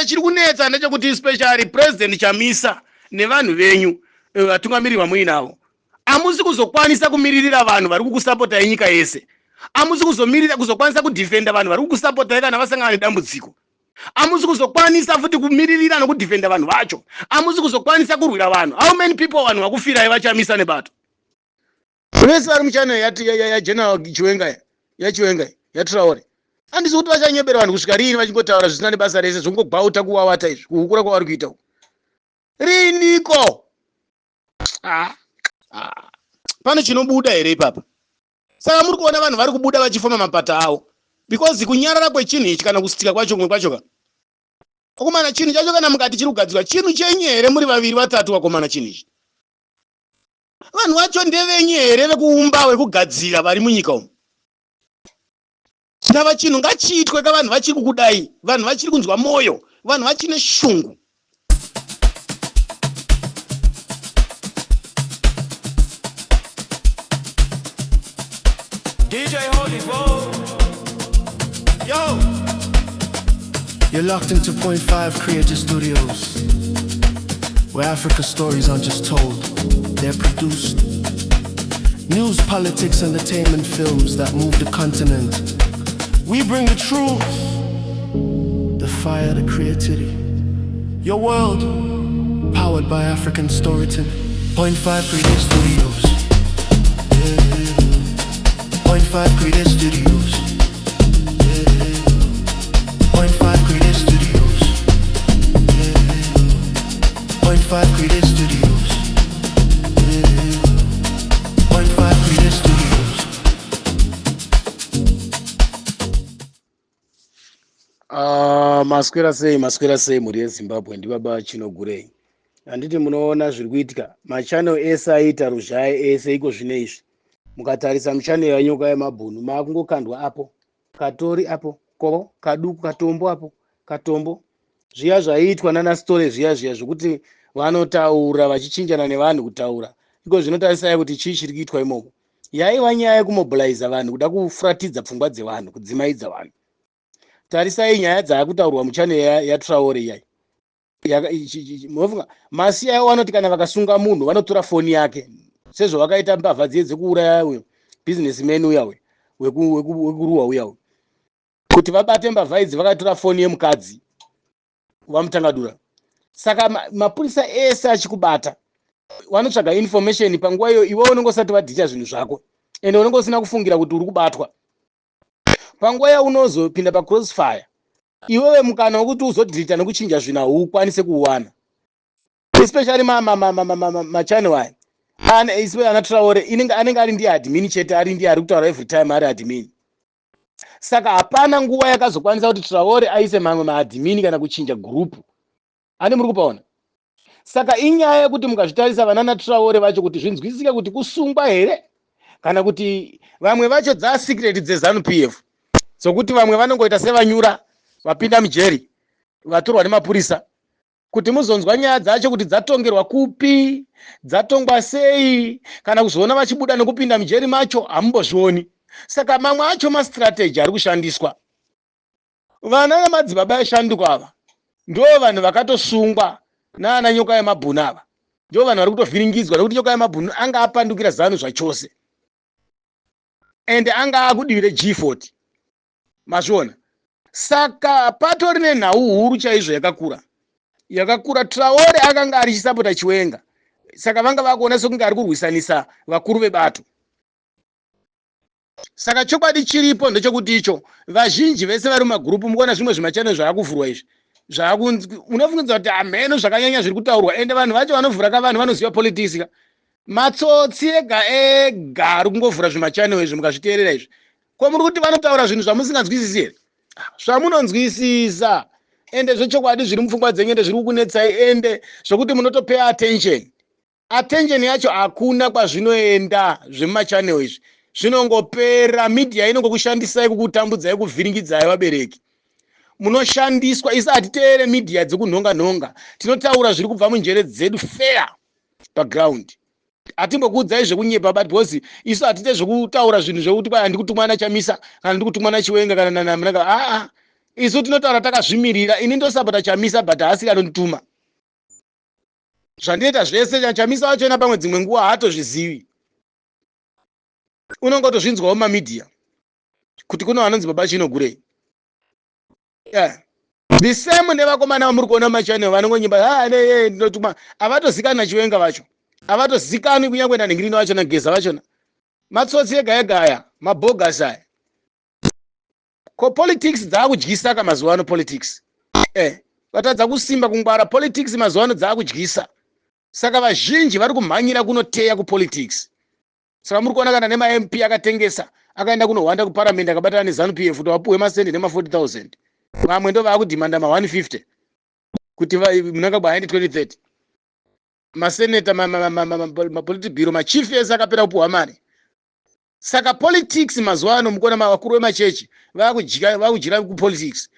Ende chiri kunetsa ndechekuti especially President Chamisa nevanhu venyu, vatungamiriri vamuinavo, hamusi kuzokwanisa kumiririra vanhu vari kukusapotai nyika yese. Hamusi kuzomirira kuzokwanisa kudhifenda vanhu vari kukusapotai kana vasangana nedambudziko. Hamusi kuzokwanisa futi kumiririra nokudhifenda vanhu vacho. Hamusi kuzokwanisa kurwira vanhu. How many people vanhu vakufirai vaChamisa nebato? Vese vari muchannel yaGeneral Chiwenga, yaChiwenga, yaTraore. Handisi kuti vachanyebera vanhu kusvika riini vachingotaura zvisina nebasa rese, zvongogwauta kuwawata izvi, kuhukura kwavari kuita uku. Riiniko? Pane chinobuda here ipapa? Saka muri kuona vanhu vari kubuda vachifoma mapata avo because kunyarara kwechinhu ichi kana kusitika kwacho kumwe kwacho ka vakomana, chinhu chacho kana mukati chiri kugadzirwa chinhu chenyu here muri vaviri vatatu vakomana? Chinhu ichi vanhu vacho ndevenyu here vekuumba, vekugadzira vari munyika umu? Ndava chinhu ngachiitwe ka, vanhu vachiri kukudai, vanhu vachiri kunzwa mwoyo, vanhu vachine shungu. DJ Holy Bo. Yo. You're locked into Point 5 Creative Studios, where Africa stories aren't just told, they're produced. News, politics, entertainment, films that move the continent. We bring the truth, the fire, the creativity. Your world, powered by African storytelling. Point 5 Creative Studios. Yeah. Point 5 Creative Studios. Yeah. Point 5 Creative Studios. Yeah. Point 5 Creative Studios. Yeah. Point 5 Creative Studios. Maswera sei, maswera sei mhuri yeZimbabwe? Ndibaba Chinogurei. Handiti munoona zviri kuitika? Machannel ese aiita ruzhai ese iko zvino izvi, mukatarisa muchannel yaNyoka yemabhunu, maakungokandwa apo katori apo ko kaduku katombo apo katombo. Zviya zvaiitwa nana Story zviya zviya zvokuti vanotaura vachichinjana nevanhu kutaura, iko zvino tarisai kuti chii chiri kuitwa imomo. Yaiva nyaya yekumobiliza vanhu, kuda kufuratidza pfungwa dzevanhu, kudzimaidza vanhu. Tarisai nyaya dzaakutaurwa muchannel yaTraore iyai. Munofunga masiya vanoti kana vakasunga munhu vanotora foni yake, sezvavakaita mbavha dziye dzekuuraya uyo businessman uya uya wekuruwa uya uya, kuti vabate mbavha idzi vakatora foni yemukadzi vaMutangadura. Saka mapurisa ese achikubata vanotsvaga information panguva iyo iwe unenge usati wadhita zvinhu zvako, ende unenge usina kufungira kuti uri kubatwa. Panguva yaunozopinda pacrossfire, iwewe mukana wekuti uzodhilita nekuchinja zvinhu haukwanise kuuwana, especially machannel aya ana Traore inenge anenge ari ndiye admin chete, ari ndiye ari kutaura every time, ari admin. Saka hapana nguva yakazokwanisa kuti Traore aise mamwe maadmin kana kuchinja group ane muri kupaona. Saka inyaya yekuti mukazvitarisa vanana Traore vacho, kuti zvinzwisisike kuti kusungwa here kana kuti vamwe vacho dzasecret dzeZANU PF, dzokuti vamwe vanongoita sevanyura vapinda mujeri, vatorwa nemapurisa, kuti muzonzwa nyaya dzacho kuti dzatongerwa kupi, dzatongwa sei, kana kuzoona vachibuda nekupinda mujeri macho hamumbozvioni. Saka mamwe acho mastrategy ari kushandiswa. Vana vamadzibaba eshanduko ava ndo vanhu vakatosungwa naana Nyoka yemabhunu ava, ndo vanhu vari kutovhiringidzwa, nekuti Nyoka yemabhunu anga apandukira ZANU zvachose, ende anga akudivi reG40, mazviona. Saka patori nenhau huru chaizvo yakakura yakakura. Traore akanga arichisapota Chiwenga, saka vanga vakuona sekunge ari kurwisanisa vakuru vebato. Saka chokwadi chiripo ndechekuti icho vazhinji vese vari mumagurupu, mukuona zvimwe zvimachannel zvaakuvhurwa izvi, unofungidzwa kuti hameno zvakanyanya zviri kutaurwa, ende vanhu vacho vanovhura ka vanhu vanoziva politics ka, matsotsi ega ega ari kungovhura zvimachannel izvi. Mukazviteerera izvi, ko muri kuti vanotaura zvinhu zvamusinganzwisisi here? Zvamunonzwisisa, ende zvechokwadi zviri mupfungwa dzenyu, ende zviri kukunetsai, ende zvokuti munotopay attention. Attention yacho hakuna kwazvinoenda. Zvemumachannel izvi zvinongopera. Media inongokushandisai, kukutambudzai, kuvhiringidzai. Vabereki munoshandiswa. Isu hatiteere media dzekunhonga nhonga, tinotaura zviri kubva munjere dzedu fair paground. Hatimbokuudzai zvekunyepa, but because isu hatite zvekutaura zvinhu zvekuti kwai handikutumwa naChamisa kana ndikutumwa naChiwenga kana naMnangagwa. Aa, Isu tinotaura takazvimirira. Ini ndosapota Chamisa, but haasiri anondituma. Zvandinoita zvese, Chamisa wachona pamwe dzimwe nguva haatozvizivi, unongotozvinzwawo mumamidhiya kuti kuno vanonzi Baba Chinogurei. Yeah. The same nevakomana vamuri kuona mumachannel vanongonyimba, ndinotuma, havatozikanwi naChiwenga vacho, havatozikanwi kunyange nanhingirini vacho, naGeza vachona. Matsotsi ega ega aya, mabogus aya. Ko politics dzaakudyisa ka mazuva ano. Politics, vatadza kusimba kungwara. Politics mazuva ano dzaakudyisa, saka vazhinji vari kumhanyira kunoteya kupolitics. Saka muri kuona kana nemaMP akatengesa, akaenda kunohwanda kuparamende, akabatana neZANU PF kuti vapuhwe masendi nema40 000. Vamwe ndo vaakudhimanda ma150 kuti Mnangagwa aende 2030. Maseneta, mapolitburo, machief ese akapera kupuhwa mari. Saka politics mazuva ano, mukuona vakuru vemachechi vakudyira kupolitics,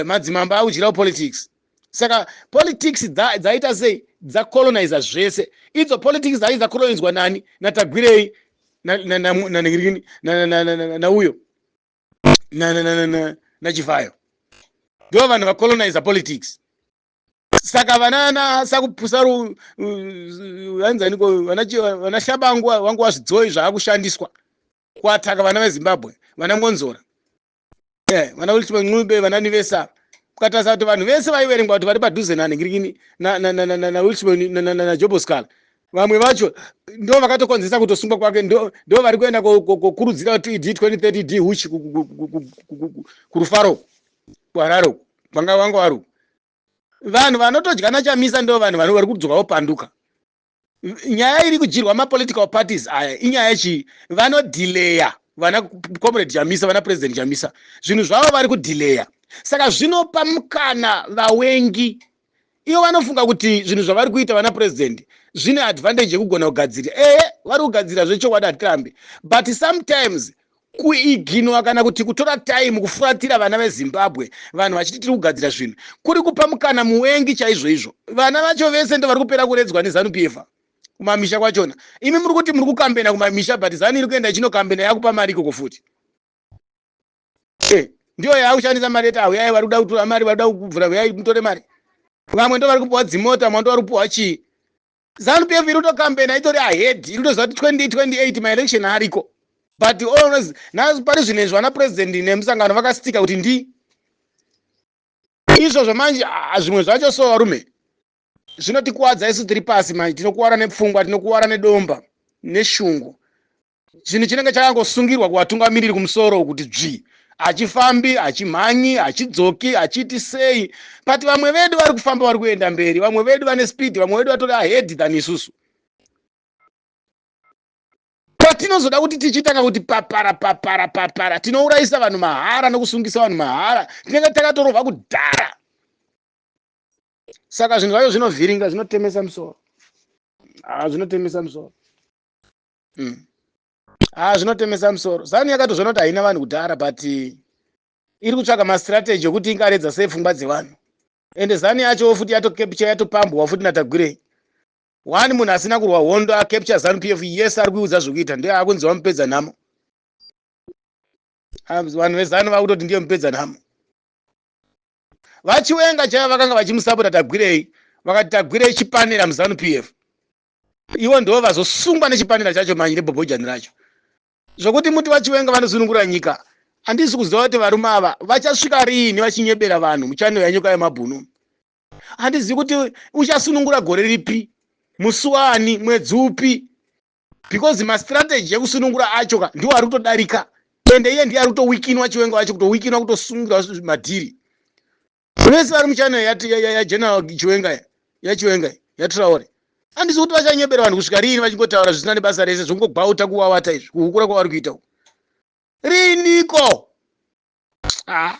madzimambo akudyira kupolitics. Saka politics dzaita sei? Dzacoloniza zvese. Idzo politics dzai dzacolonizwa nani? NaTagwirei, nauyo naChivhayo, ndo vanhu vacoloniza politics. Saka vanana sakupusaru vanzaniko, vana Shabangu vangu vazvidzoi zvaakushandiswa kuataka vana veZimbabwe, vana Ngonzora, vana Wilson Ncube, vana Nivesa. Ukatarisa kuti vanhu vese vaiverengwa kuti vari padhuze nanhingirikini naWilson naJobo Sikhala, vamwe vacho ndo vakatokonzesa kutosungwa kwake, ndo vari kuenda kokurudzira kuti ED 2030 D huchi kuRufaro, kuHarare vanga vanga vari vanhu vanotodya naChamisa, ndo vanhu vari kudzoka vopanduka. Nyaya iri kudyirwa mapolitical parties aya inyaya yechii? Vanodhileya vana Comrade Chamisa, vana President Chamisa, zvinhu zvavo vari kudhileya. Saka zvinopa mukana vawengi. Ivo vanofunga kuti zvinhu zvavari kuita vana President zvine advantage yekugona kugadzira. Ehe, vari kugadzira zvechokwadi, hatirambi, but sometimes kuiginwa kana kuti kutora time kufuratira vana veZimbabwe, vanhu vachiti tiri kugadzira zvinhu, kuri kupa mukana muwengi chaizvo izvo. Vana vacho vese ndo vari kupera kuredzwa neZANU PF kumamisha kwachona. Imi muri kuti muri kukambena kumamisha, but ZANU iri kuenda ichinokambena yakupa mari ikoko futi. Ndiyo yaakushandisa mari yeti auyai, vari kuda kutora mari, vari kuda kubvura, uyai mutore mari. Vamwe ndo vari kupiwa dzimota, vamwe ndo vari kupiwa chii. ZANU PF iri kutokambena itori ahead, iri kutoziva kuti 2028 maelection ariko, but always pari zvinhu izvi vana President nemusangano vakasitika kuti ndi izvozvo. Manje zvimwe zvacho so, varume, zvinotikuwadza isu tiri pasi. Manje tinokuwara nepfungwa, tinokuwara nedomba neshungu. Chinhu chinenge chakangosungirwa kuvatungamiriri kumusoro kuti dzvi, hachifambi, hachimhanyi, hachidzoki, hachiiti sei, but vamwe vedu vari kufamba, vari kuenda mberi. Vamwe vedu vane speed, vamwe vedu vatori ahead than isusu. Patinozoda kuti tichitanga kuti papara papara papara, tinourayisa vanhu mahara nokusungisa vanhu mahara, tinenge takatorovha kudhara. Saka zvinhu zvacho zvinovhiringa, zvinotemesa musoro. Zvinotemesa musoro. Zvinotemesa musoro. ZANU yakatozviona kuti haina vanhu kudhara, but iri kutsvaka mastrategy ekuti ingaredza sei pfungwa dzevanhu. Ende ZANU yachowo futi yatocapture, yatopambwa futi naTagwirei. One munhu asina kurwa hondo acapture ZANU PF. Yes, ari kuiudza zvokuita, ndiye akunzi vamupedza nhamo. Vanhu veZANU vakutoti ndiye mupedza nhamo. VaChiwenga chaivo vakanga vachimusapota Tagwirei, vakati Tagwirei chipanera muZANU PF. Ivo ndo vazosungwa nechipanera chacho manje nebhobhojani racho, zvokuti muti vaChiwenga vanosunungura nyika. Handisi kuziva kuti varume ava vachasvika riini vachinyebera vanhu muchannel yaNyoka Yemabhunu. Handizivi kuti uchasunungura gore ripi, musi wani, mwedzi upi, because mastrategy ekusunungura acho ka ndiwo ari kutodarika. Ende iye ndiye ari kutowikinwa, Chiwenga wacho, kutowikinwa, kutosungira madhiri. Vese vari muchannel yaGeneral Chiwenga, yaChiwenga, yaTraore, handisi kuti vachanyebera vanhu kusvika riini vachingotaura zvisina nebasa rese, zvongogwauta, kuwawata izvi, kuhukura kwavari kuita uku riiniko? Ah,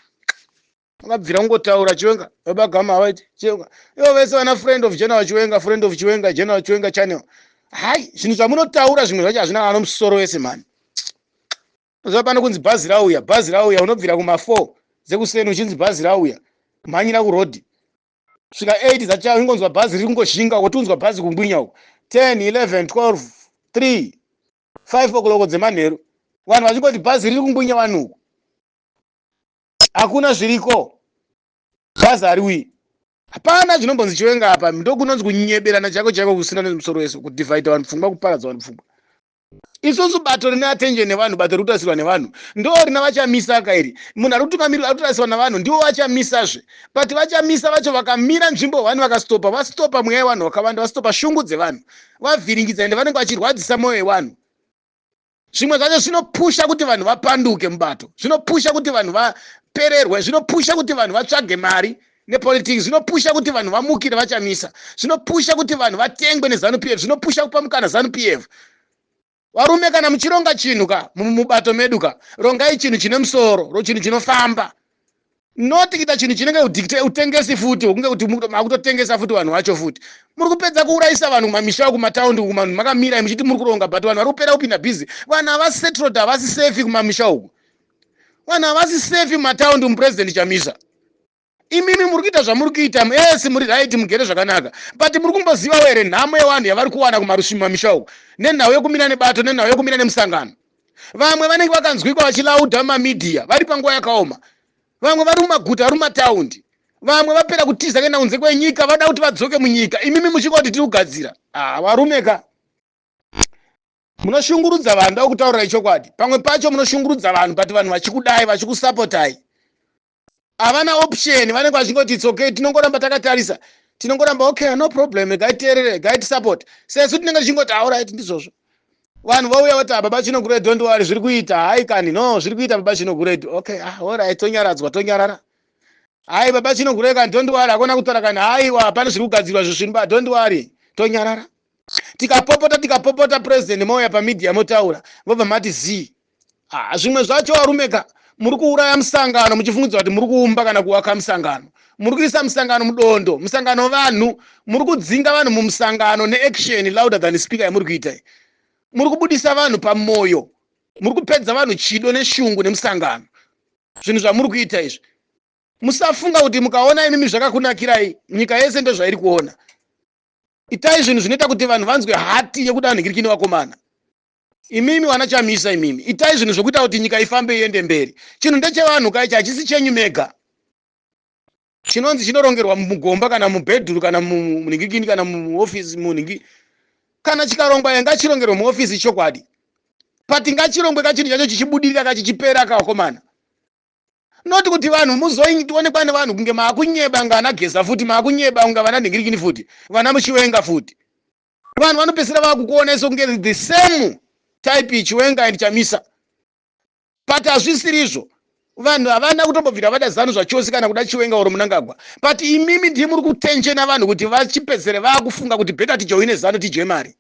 vakabvira kungotaura Chiwenga, vabagama havaiti Chiwenga. Ivo vese vana friend of General Chiwenga, friend of Chiwenga, General Chiwenga channel, hai, zvinhu zvamunotaura zvimwe zvacho hazvina kana nomusoro wese mani. Uziva pano kunzi bhazi rauya, bhazi rauya, unobvira kuma4 dzekuseni uchinzi bhazi rauya, mhanyira kurodhi, svika 8 dzacha ingonzwa bhazi riri kungozhinga, wotiunzwa bhazi kungwinya uko, 10, 11, 12, 3, 5 o'clock dzemanheru, vanhu vachingoti bhazi riri kungwinya vanhu uku. Hakuna zviriko. Bhazi hariuyi. Hapana zvinombonzi Chiwenga apa. Ndokunonzi kunyeberana chako chako kusina nemusoro wese, kudhivhaidha vanhu pfungwa, kuparadza vanhu pfungwa. Isusu bato rine attention nevanhu, bato riri kutarisirwa nevanhu ndo rina vaChamisa kairi. Munhu ari kutungamirira, ari kutarisirwa navanhu, ndivo vaChamisazve. But vaChamisa vacho vakamira nzvimbo vanhu vakastopa, vastopa mweya yevanhu vakawanda, vastopa shungu dzevanhu, vavhiringidza, ende vanenge vachirwadzisa mwoyo yevanhu. Zvimwe zvacho zvinopusha kuti vanhu vapanduke mubato, zvinopusha kuti vanhu vapererwe, zvinopusha kuti vanhu vatsvage mari nepolitics, zvinopusha kuti vanhu vamukire vaChamisa, zvinopusha kuti vanhu vatengwe neZANU PF, zvinopusha kupa mukana ZANU PF. Varume, kana muchironga chinhu ka mubato medu ka, rongai chinhu chine musoro, chinhu chinofamba, not kuita chinhu chinenge utengesi futi, kunge kuti makutotengesa futi vanhu vacho futi. Muri kupedza kuurayisa vanhu kumamisha, kumataundi uku. Vanhu makamira muchiti muri kuronga, but vanhu vari kupera kupinda busy. Vanhu havasi settled, havasi safe kumamisha uku, vanhu havasi safe mumataundi muPresident Chamisa. Imimi muri kuita zvamuri kuita esi, muri right, mugere zvakanaka, but muri kumbozivawo here nhamo yevanhu yavari kuwana kumamisha uku nenhau yekumira nebato, nenhau yekumira nemusangano? Vamwe vanenge vakanzwikwa vachilaudha mumamidhiya vari panguva yakaoma, vamwe vari mumaguta, vari mumataundi, vamwe vapera kutiza kuenda kunze kwenyika, vada kuti vadzoke munyika. Imimi muchingoti tiri kugadzira. Ah, varume ka, munoshungurudza vanhu. Da kutaurirai chokwadi, pamwe pacho munoshungurudza vanhu, but vanhu vachikudai, vachikusapotai, havana option. Vanenge vachingoti, "It's okay, tinongoramba takatarisa, tinongoramba, okay, no problem, ngaiteerere, ngaitisupport." Sesu tinenge tichingoti, "Alright, ndizvozvo." Vanhu vauya vati, "Ah, baba Chinogurei, don't worry, zviri kuita." "Hai kani, no, zviri kuita, baba Chinogurei." "Okay, ah, alright." Tonyaradzwa, tonyarara. "Hai, baba Chinogurei kani, don't worry, hakuna kutaura kani. Haiwa, hapana zviri kugadzirwa zvisvinu ba, don't worry." Tonyarara. Tikapopota, tikapopota, President mauya pamedia, motaura, vobva mati zii. Ah, zvimwe zvacho, varumeka, muri kuuraya musangano muchifungidza kuti muri kuumba kana kuvaka musangano. Muri kuisa musangano mudondo, musangano vanhu. Muri kudzinga vanhu mumusangano neaction louder than speaker yamuri kuita. Muri kubudisa vanhu pamwoyo, muri kupedza vanhu chido neshungu nemusangano. Zvinhu zvamuri kuita izvi, musafunga kuti mukaona imimi zvakakunakirai, nyika yese ndozvairi kuona. Itai zvinhu zvinoita kuti vanhu vanzwe hati yekuda nhingirikini. Vakomana, imimi vanaChamisa, imimi itai zvinhu zvokuita kuti nyika ifambe, iende mberi. Chinhu ndechevanhu kaichi, hachisi chenyu mega. Chinonzi chinorongerwa mugomba kana mubhedhuru kana munhingikini kana muofisi munhingi. Kana chikarongwa, ngachirongerwe muofisi, chokwadi, but ngachirongwe kachinhu chacho chichibudirira, kachichipera kawakomana, noti kuti vanhu muzoonekwa nevanhu kunge maakunyeba ngana Geza futi, maakunyeba kunge vana nhingirikini futi, vana muChiwenga futi. Vanhu vanopedzisira vakukuona iso kunge the same type, Chiwenga and Chamisa, but hazvisirizvo. Vanhu havana kutombobvira vada ZANU zvachose kana kuda Chiwenga or Munangagwa, but imimi ndii muri kutenchena vanhu kuti vachipedzere vaakufunga kuti better tijoine ZANU, tidye mari,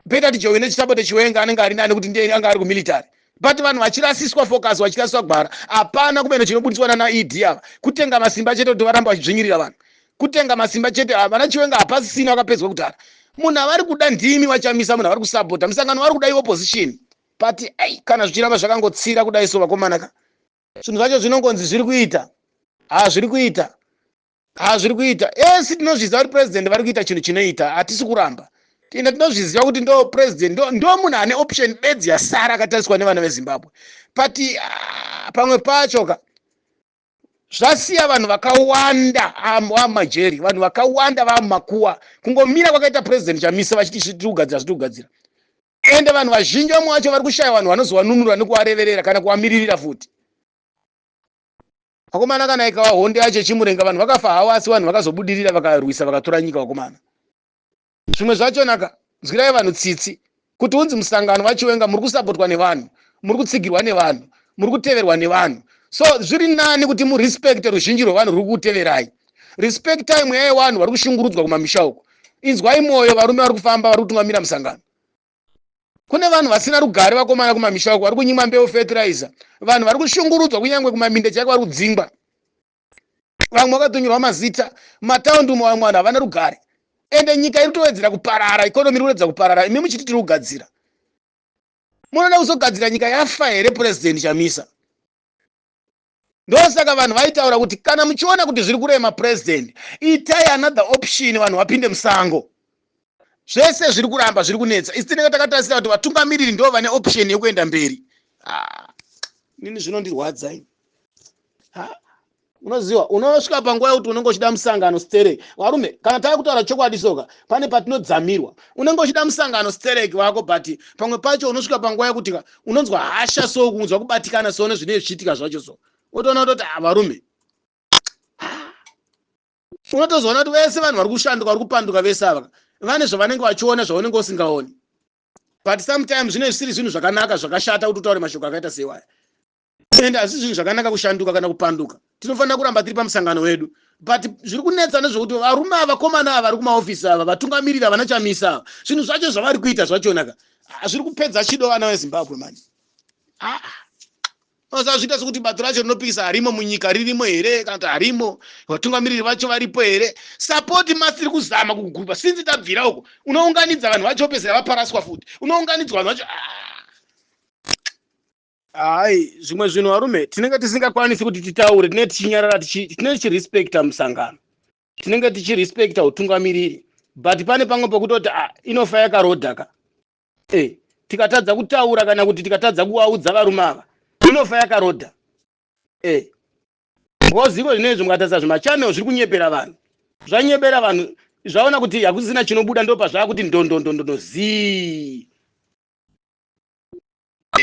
better tijoine, chisapote Chiwenga, anenge ari nani kuti ndiye anga ari kumilitary. But vanhu vachirasiswa focus, vachirasiswa gwara. Hapana kumene chinobudiswa nana ED ava, kutenga masimba chete kuti varamba vachidzvinyirira vanhu, kutenga masimba chete. Vana Chiwenga hapasisina, vakapedzwa kudhara. Munhu avari kuda ndimi vaChamisa, munhu avari kusapota musangano, vari kuda iopposition. But ei, kana zvichiramba zvakangotsira kudai so, vakomanaka, zvinhu zvacho zvinongonzi zviri kuita, ha, zviri kuita, ha, zviri kuita. Esi tinozviziva kuti President vari kuita chinhu chinoita, hatisi kuramba. Ende tinozviziva kuti ndo President, ndo munhu ane option bedzi yasara akatariswa nevana veZimbabwe. But ah, pamwe pacho ka zvasiya vanhu vakawanda vamumajeri, vanhu vakawanda vamumakuwa. Kungomira kwakaita President Chamisa vachiti zvitiri kugadzira, zvitiri kugadzira, ende vanhu vazhinji vamwe vacho vari kushaya vanhu vanozovanunura nekuvareverera kana kuvamiririra futi. Vakomana, kana ikava hondo yacho Chimurenga, vanhu vakafa havo, asi vanhu vakazobudirira, vakarwisa, vakatora nyika. Vakomana, zvimwe zvachonaka, nzwirai vanhu tsitsi. Kuti unzi musangano vaChiwenga, muri kusapotwa nevanhu, muri kutsigirwa nevanhu, muri kuteverwa nevanhu, so zviri nani kuti murespekte ruzhinji rwevanhu ruri kuteverai. Respektai mweya yevanhu vari kushungurudzwa kumamisha uko. Inzwai mwoyo, varume vari kufamba, vari kutungamira musangano. Kune vanhu vasina rugare, vakomana, kumamisha uko, vari kunyimwa mbeu, fertilizer, vanhu vari kushungurudzwa, kunyange kumaminda chaiko vari kudzingwa, vamwe vakatonyorwa mazita mumataundi umo. Vamwe vanhu havana rugare, ende nyika iri kutowedzera kuparara, economy iri kuwedzera kuparara. Imi muchiti tiri kugadzira, munoda kuzogadzira nyika yafa here, President Chamisa? Ndosaka vanhu vaitaura kuti kana muchiona kuti zviri kurema, President, itai another option, vanhu vapinde musango. Zvese zviri kuramba, zviri kunetsa. Isi tinenge takatarisira kuti vatungamiriri ndo vane option yekuenda mberi. Ah, nini zvinondirwadza ini. Ha, unoziva, unosvika panguva yekuti unenge uchida musangano stereki. Varume, kana tava kutaura chokwadi soka, pane patinodzimirwa. Unenge uchida musangano stereki wako, but pamwe pacho unosvika panguva yekuti unonzwa hasha, so kunzwa kubatikana so nezvinenge zvichiitika zvacho. So otoona kutoti, ah, varume, unotozoona kuti vese vanhu vari kushanduka, vari kupanduka, vese ava vane zvavanenge vachiona zvaunenge usingaoni. But sometimes zvinenge zvisiri zvinhu zvakanaka, zvakashata kuti utaure mashoko akaita seiwaya, and hazisi zvinhu zvakanaka kushanduka kana kupanduka. Tinofanira kuramba tiri pamusangano wedu, but zviri kunetsa nezvekuti varume ava, vakomana ava vari kumaofisi ava, vatungamiriri vana Chamisa ava, zvinhu zvacho zvavari kuita zvachonaka zviri kupedza chido vana veZimbabwe mani. Zviita sekuti bato racho rinopikisa harimo munyika, ririmo here kana kuti harimo? Vatungamiriri vacho varipo here? Support masiri kuzama kugupa sinzi tabvira uko, unounganidza vanhu vacho, opedzera vaparaswa futi, unounganidzwa vanhu vacho. Hai, zvimwe zvinhu, varume, tinenge tisingakwanisi kuti titaure. Tinenge tichinyarara, tinenge tichirespekta musangano, tinenge tichirespekta utungamiriri, but pane pamwe pekutoti, ah, inofa yakarodhaka. Tikatadza kutaura kana kuti tikatadza kuvaudza varume ava, inofa yakarodha. Because iko zvinezvi mukatarisa zvimachannel zviri kunyepera vanhu, zvanyepera vanhu, zvaona kuti hakusisina chinobuda, ndo pazvaakuti ndondondondondo zii,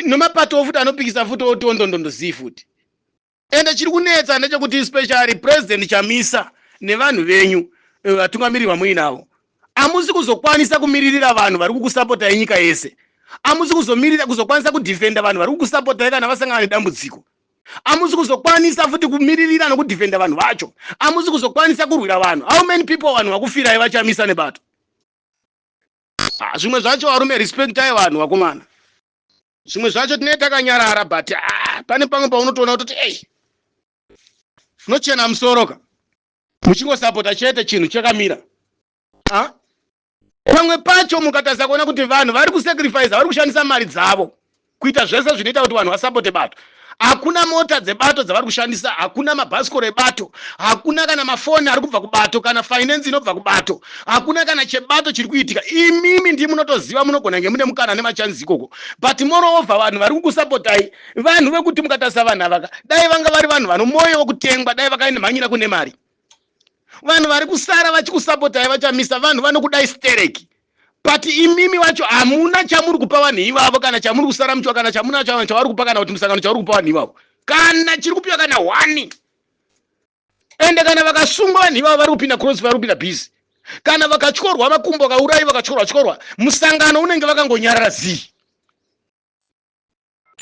nemapato futi anopikisa futi oti ondondondo zii futi. Ende chiri kunetsa ndechekuti especially President Chamisa nevanhu venyu, vatungamiriri vamuinavo, hamusi kuzokwanisa kumiririra vanhu vari kukusapotai nyika yese. Hamusi kuzomirira kuzokwanisa kudhifenda vanhu vari kukusapotai kana vasangana nedambudziko. Hamusi kuzokwanisa futi kumiririra nokudhifenda vanhu vacho. Hamusi kuzokwanisa kurwira vanhu. How many people, vanhu vakufirai vaChamisa nebato? Ah, zvimwe zvacho, varume, respectai vanhu, vakomana. Zvimwe zvacho tinenge takanyarara, but ah, pane pamwe paunotoona kutoti, ei, unochena musoro ka muchingosapota chete chinhu chakamira. Ah? Pamwe pacho mukatarisa kuona kuti vanhu vari kusacrifice, vari kushandisa mari dzavo kuita zvese zvinoita kuti vanhu vasapote bato. Hakuna mota dzebato dzavari kushandisa, hakuna mabhasikoro ebato, hakuna kana mafoni ari kubva kubato, kana finance inobva kubato, hakuna kana chebato chiri kuitika. Imimi ndi munotoziva, munogona nge mune mukana nemachanzi ikoko. But moreover, vanhu vari kukusapotai vanhu vekuti mukatarisa vanhu avaka, dai vanga vari vanhu vano mwoyo wekutengwa, dai vakaimhanyira kune mari. Vanhu vari kusara vachikusapotai vaChamisa, vanhu vanokudai stereki, but imimi vacho hamuna chamuri kupa vanhu ivavo, kana chamuri kusara muchiwa, kana chamuna chavari kupa, kana kuti musangano chauri kupa vanhu ivavo, kana chiri kupiwa kana one. Ende kana vakasungwa vanhu ivavo, vari kupinda cross, vari kupinda busy. Kana vakatyorwa makumbo, vakaurayi, vakatyorwa tyorwa, musangano unenge vakangonyarara zii.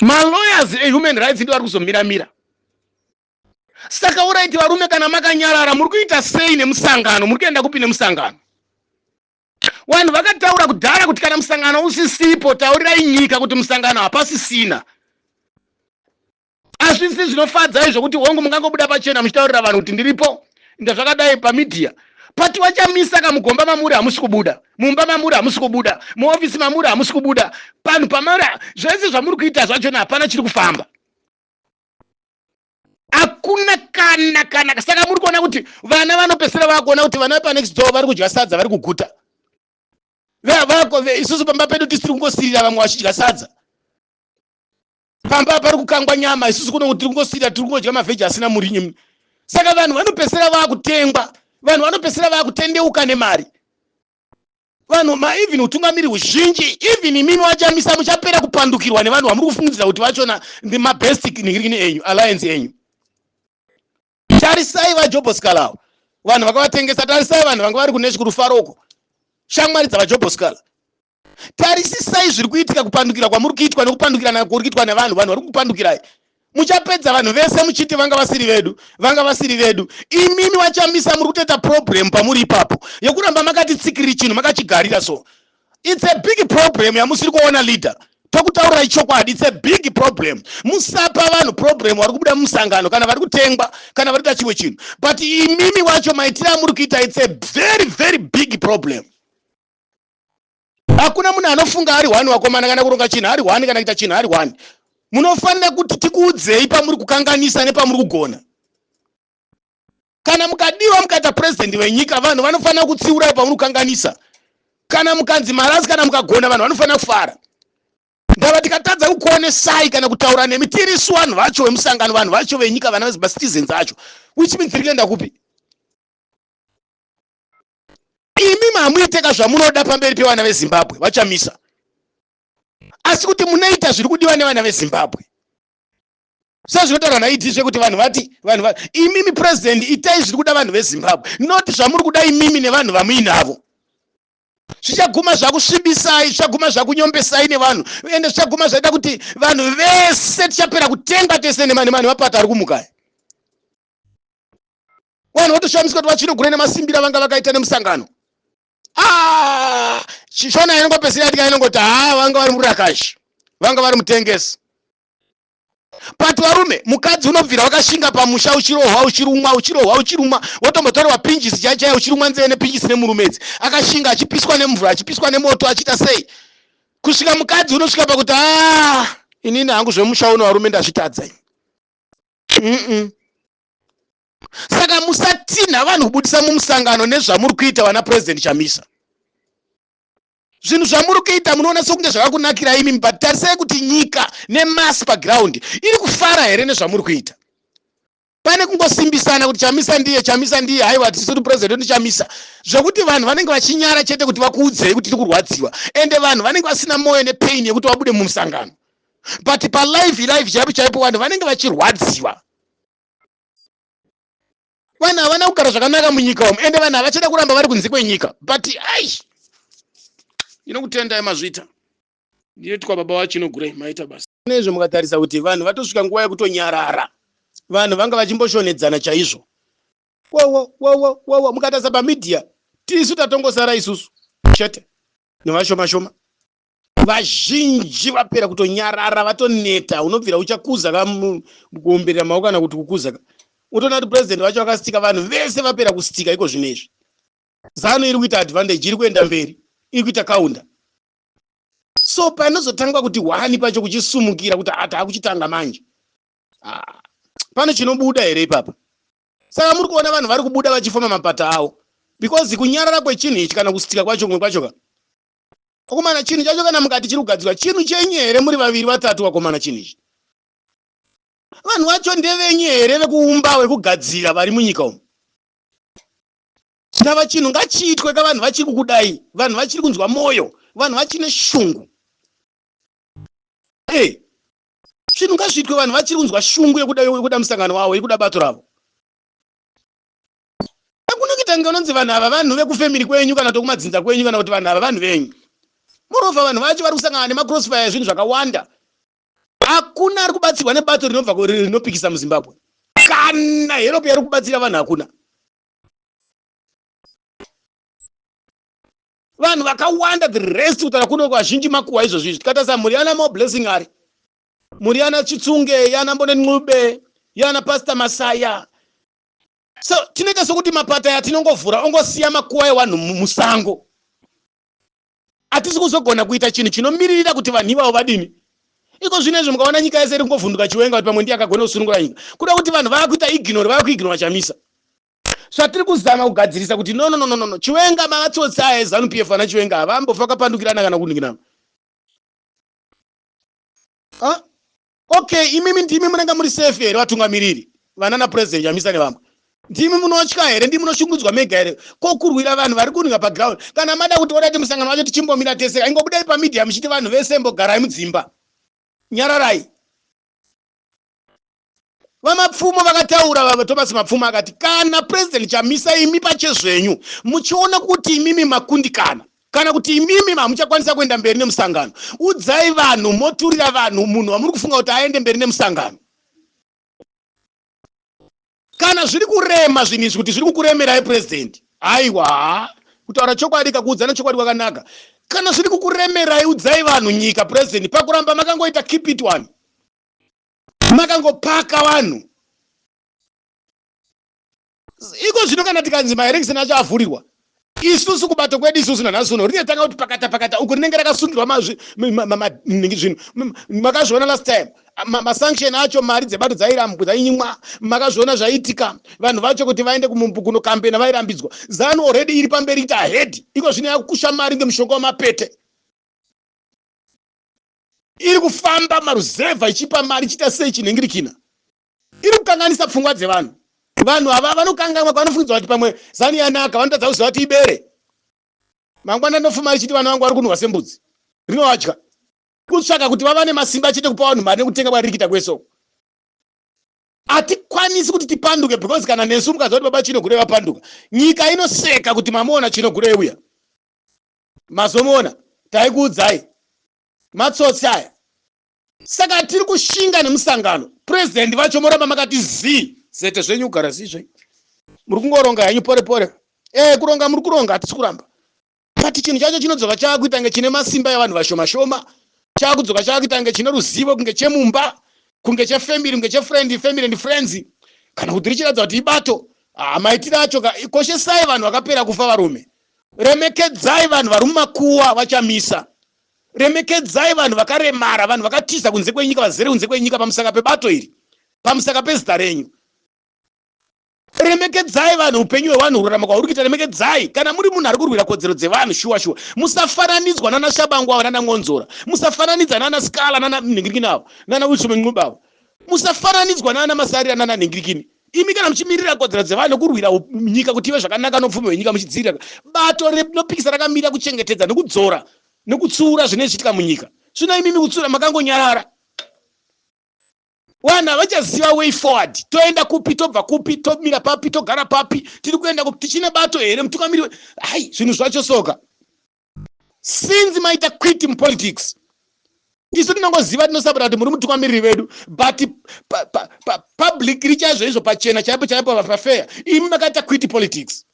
Malawyers ehuman rights ndo vari kuzomiramira. Saka alright, varume, kana makanyarara, muri kuita sei nemusangano? Muri kuenda kupi nemusangano? Vanhu vakataura kudhara kuti kana musangano usisipo, taurirai nyika kuti musangano hapasisina. Hazvisi zvinofadza izvo kuti hongu, mungangobuda pachena muchitaurira vanhu kuti ndiripo, inda zvakadai pamedia, but vaChamisa kamugomba mamuri hamusi kubuda, mumba mamuri hamusi kubuda, muofisi mamuri hamusi kubuda, panhu pamuri zvese zvamuri kuita zvachona hapana chiri kufamba, hakuna kana. Saka muri kuona kuti vana vanopesera vakuona kuti vana vepanext door vari kudya sadza, vari kuguta. Isusu pamba pedu tisiri kungosirira, vamwe vachidya sadza. Pamba pari kukangwa nyama, isusu kuno tiri kungosirira, tiri kungodya mavheji asina murinyi. Saka vanhu vanopesera vaakutengwa, vanhu vanopesera vaakutendeuka nemari. Vanhu even utungamiri huzhinji, even imimi vaChamisa, muchapera kupandukirwa nevanhu vamuri kufungidzira kuti vachona ndimabest nhirini enyu, alliance enyu. Tarisai vaJobho Sikhala, vanhu vakavatengesa. Tarisai vanhu vanga vari kuneshi kurufaro uko, shamwari dzavaJobho Sikhala. Tarisisai zviri kuitika, kupandukira kwamuri kuitwa nekupandukirana kuri kuitwa nevanhu. Vanhu vari kukupandukirai. Muchapedza vanhu vese muchiti vanga vasiri vedu, vanga vasiri vedu. Imimi vaChamisa, muri kutoita problem pamuri ipapo yekuramba makati tsikiriri chinhu makachigarira. So it's a big problem yamusiri kuona, leader. Tokutaurirai chokwadi, it's a big problem. Musapa vanhu problem vari kubuda mumusangano, kana vari kutengwa, kana vari kuita chimwe chinhu, but imimi wacho maitiro amuri kuita, it's a very very big problem. Hakuna munhu anofunga ari one, wakomana, kana kuronga chinhu ari one, kana kuita chinhu ari one. Munofanira kuti tikuudzei pamuri kukanganisa nepamuri kugona. Kana mukadiwa mukaita purezidendi wenyika, vanhu vanofanira kutsiurai pamuri kukanganisa. Kana mukanzi marasi, kana mukagona, vanhu vanofanira kufara. Ndava tikatadza kukuonesai kana kutaura nemi tirisu vanhu vacho vemusangano, vanhu vacho venyika, vana vemacitizens acho, which means tiri kuenda kupi? Imi mamuiteka zvamunoda pamberi pevana veZimbabwe, vaChamisa, asi kuti munoita zviri kudiwa nevana veZimbabwe sezvinotaurwa naED zvekuti vanhu vati vanhu va imimi president, itai zviri kuda vanhu veZimbabwe, not zvamuri kuda imimi nevanhu vamuinavo. Zvichaguma zvakusvibisai, zvichaguma zvakunyombesai nevanhu, ende zvichaguma zvaita kuti vanhu vese tichapera kutenga tese nemapato ari kumukai. Vanhu votoshamiswa kuti vaChinogure nemasimbiro vanga vakaita nemusangano. Ah, Shona inongopedzisira yatika inongoti ha, vanga vari murakashi, vanga vari mutengesi. But varume, mukadzi unobvira wakashinga pamusha, uchirohwa, uchirumwa, uchirohwa, uchirumwa, wotombotorerwa pinjisi chai chaiyo, uchirumwa nzeve nepinjisi nemurume idzi, akashinga, achipiswa nemvura, achipiswa nemoto, achiita sei, kusvika mukadzi unosvika pakuti, a, inini hangu zvemusha uno, varume, ndazvitadza ini. Saka musatinha vanhu kubudisa mumusangano nezvamuri kuita, vana President Chamisa. Zvinhu zvamuri kuita munoona sekunge zvakakunakira imimi, but tarisai kuti nyika nemass paground iri kufara here nezvamuri kuita. Pane kungosimbisana kuti Chamisa ndiye, Chamisa ndiye, haiwa, tisiri president ndiChamisa, zvekuti vanhu vanenge vachinyara chete kuti vakuudzei kuti tiri kurwadziwa, ende vanhu vanenge vasina mwoyo nepain yekuti vabude mumusangano. But palive live chaipo chaipo, vanhu vanenge vachirwadziwa. Vanhu havana kugara zvakanaka munyika umu, ende vanhu havachada kuramba vari kunze kwenyika. But ai, inokutendai, mazvita. Ndinoitwa baba vaChinogurei, maita basa nezvo. Mukatarisa kuti vanhu vatosvika nguva yekutonyarara, vanhu vanga vachimboshonedzana chaizvo, wowo wowo wowo. Mukatarisa pamedia, tisu tatongosara isusu chete nevashoma shoma. Vazhinji vapera kutonyarara, vatoneta. Unobvira uchakuza kuomberera maoko kana kuti kukuza ka, utoona kuti president vacho vakastika. Vanhu vese vapera kustika iko zvino izvi. ZANU iri kuita advantage, iri kuenda mberi, iri kuita kaunda. So panozotangwa kuti hwani pacho kuchisumukira kuti taakuchitanga manje, ah, pane chinobuda here ipapa? Saka muri kuona vanhu vari kubuda vachifoma mapata avo, because kunyarara kwechinhu ichi kana kustika kwacho kumwe kwacho ka, vakomana, chinhu chacho kana mukati chiri kugadzirwa chinhu chenyu here muri vaviri vatatu? Vakomana, chinhu ichi, vanhu vacho ndevenyu here vekuumba, vekugadzira vari munyika umu? Ndava chinhu ngachiitwe ka, vanhu vachiri kukudai, vanhu vachiri kunzwa mwoyo, vanhu vachine shungu. E, zvinhu ngazviitwe, vanhu vachiri kunzwa shungu yekuda musangano wavo, yekuda bato ravo. Hakuna kuita kunge unonzi vanhu ava vanhu vekufamily kwenyu kana kuti kumadzinza kwenyu, kana kuti vanhu ava vanhu venyu. Moreover, vanhu vacho vari kusangana nemacrossfire ezvinhu zvakawanda. Hakuna ari kubatsirwa nebato rinobva rinopikisa muZimbabwe. Kana help yari kubatsira vanhu hakuna. Vanhu vakawanda, the rest, kutaura kuno, vazhinji makuhwa izvozvo izvi. Tikatarisa mhuri yana Moreblessing ari mhuri yana Chitsunge, yana Mbone Ncube, yana Pastor Masaya. So tinoita sokuti mapata aya tinongovhura ongosiya makuva evanhu musango. Hatisi kuzogona kuita chinhu chinomiririra kuti vanhu ivavo vadini. Iko zvino izvo mukaona nyika yese iri kungovhunduka Chiwenga kuti pamwe ndiye akagona kusunungura nyika, kuda kuti vanhu vaakuita ignore, vaakuignora Chamisa. Zvatiri kuzama kugadzirisa kuti no, no, no, no, no. Chiwenga mavatsotsi aya eZANU PF. Vana Chiwenga havambofa vakapandukirana kana kuningirana. Ah? Okay, imimi ndimi munenge muri safe here, vatungamiriri vana naPresident Chamisa nevamwe? Ndimi munotya here? Ndimi munoshungurudzwa mega here? Ko kurwira vanhu vari kuninga paground? Kana mada kuti orati musangano wacho tichimbomira tese, ingobudai pamedia muchiti vanhu vese mbogarai mudzimba, nyararai. VaMapfumo vakataura, vaThomas Mapfumo akati kana President Chamisa imi pachezvenyu muchiona kuti imimi makundikana, kana kuti imimi hamuchakwanisa kuenda mberi nemusangano, udzai vanhu, moturira vanhu munhu wamuri kufunga kuti aende mberi nemusangano. Kana zviri kurema zvinhu izvi, kuti zviri kukuremerai president, aiwa, kutaura chokwadi, kakuudzana chokwadi kwakanaka. Kana zviri kukuremerai, udzai vanhu nyika, president. Pakuramba makangoita keep it one, makangopaka vanhu iko zvino, kana tikanzi maelection acho avhurirwa, isusu kubato kwedu isusu nanhasi uno rinetanga kuti pakata pakata uku rinenge rakasungirwa zvinhu. Makazviona last time, masanction acho, mari dzebato dzairambwa, dzainyimwa. Makazviona zvaiitika, vanhu vacho kuti vaende kunokambena vairambidzwa. ZANU already iri pamberi, ita ahead iko zvino, yakukusha mari ngemushonga wamapete. Iri kufamba maruzevha ichipa mari, ichiita sei, chinhingirikina, iri kukanganisa pfungwa dzevanhu. Vanhu ava vanokanganwa, vanofungidzwa kuti pamwe ZANU yanaka. Vanotadza kuziva kuti ibere. Mangwana ndofuma richiti vana vangu vari kunhuhwa sembudzi, rinovadya. Kutsvaka kuti vava nemasimba chete, kupa vanhu mari nekutenga kwariri kuita kwese. Hatikwanisi kuti tipanduke, because kana nesu mukaziva kuti baba Chinogurei vapanduka, nyika inoseka kuti mamuona Chinogurei uya, mazomuona, taikuudzai, matsotsi aya. Saka tiri kushinga nemusangano. Purezidendi vacho moramba makati zii zete zvenyu, kugara zii zvenyu, muri kungoronga henyu pore pore. Kuronga muri kuronga, hatisi kuramba, but chinhu chacho chinodzoka chaakuita kunge chine masimba evanhu vashoma shoma, chaakudzoka chaakuita kunge chine ruzivo, kunge chemumba, kunge chefamily, kunge chefriend, family and friends, kana kuti richiratidza kuti ibato. Ah, maitiro acho ka. Koshesai vanhu vakapera kufa, varume. Remekedzai vanhu vari mumakuwa vachamisa. Remekedzai vanhu vakaremara, vanhu vakatiza kunze kwenyika, vazere kunze kwenyika pamusaka pebato iri, pamusaka pezita renyu. Remekedzai vanhu, upenyu hwevanhu, kurarama kwauri kuita, remekedzai. Kana muri munhu ari kurwira kodzero dzevanhu, shuwa shuwa, musafananidzwa nana Shabangu avo, nana Ngonzora. Musafananidza nana Scala, nana Nhingirikini avo, nana Wilson Ncube avo. Musafananidzwa nana Masarira, nana Nhingirikini. Imi kana muchimirira kodzero dzevanhu nekurwira nyika kuti ive zvakanaka nopfumi hwenyika muchidzivirira, bato rinopikisa rakamira kuchengetedza nekudzora nekutsiura zvinenge zvichiitika munyika. Zvino imimi kutsiura makangonyarara, vanhu havachaziva way forward. Toenda kupi? Tobva kupi? Tomira papi? Togara papi? Tiri kuenda kupi? Tichine bato here? Mutungamiri? Hai, zvinhu zvacho soka. Since maita quit mupolitics, isu tinongoziva, tinosapota kuti muri mutungamiriri vedu, but publicly chaizvo izvo, pachena chaipo chaipo, pafair, imi makaita quit politics.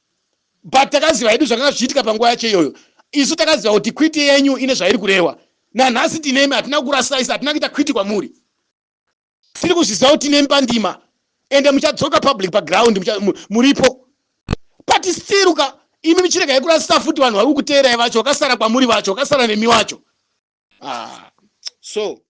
But takaziva hedu zvakanga zvichiitika panguva yacho iyoyo. Isu takaziva kuti quit yenyu ine zvairi kureva. Nanhasi tinemi, hatina kukurasaisa, hatina kuita quit kwamuri. Tiri kuzviziva kuti tinemi pandima, ende muchadzoka public paground, muripo. But still ka, imi muchiregai kurasisa futi vanhu vari kukuteerai vacho, vakasara kwamuri vacho, vakasara nemi vacho. Ah, so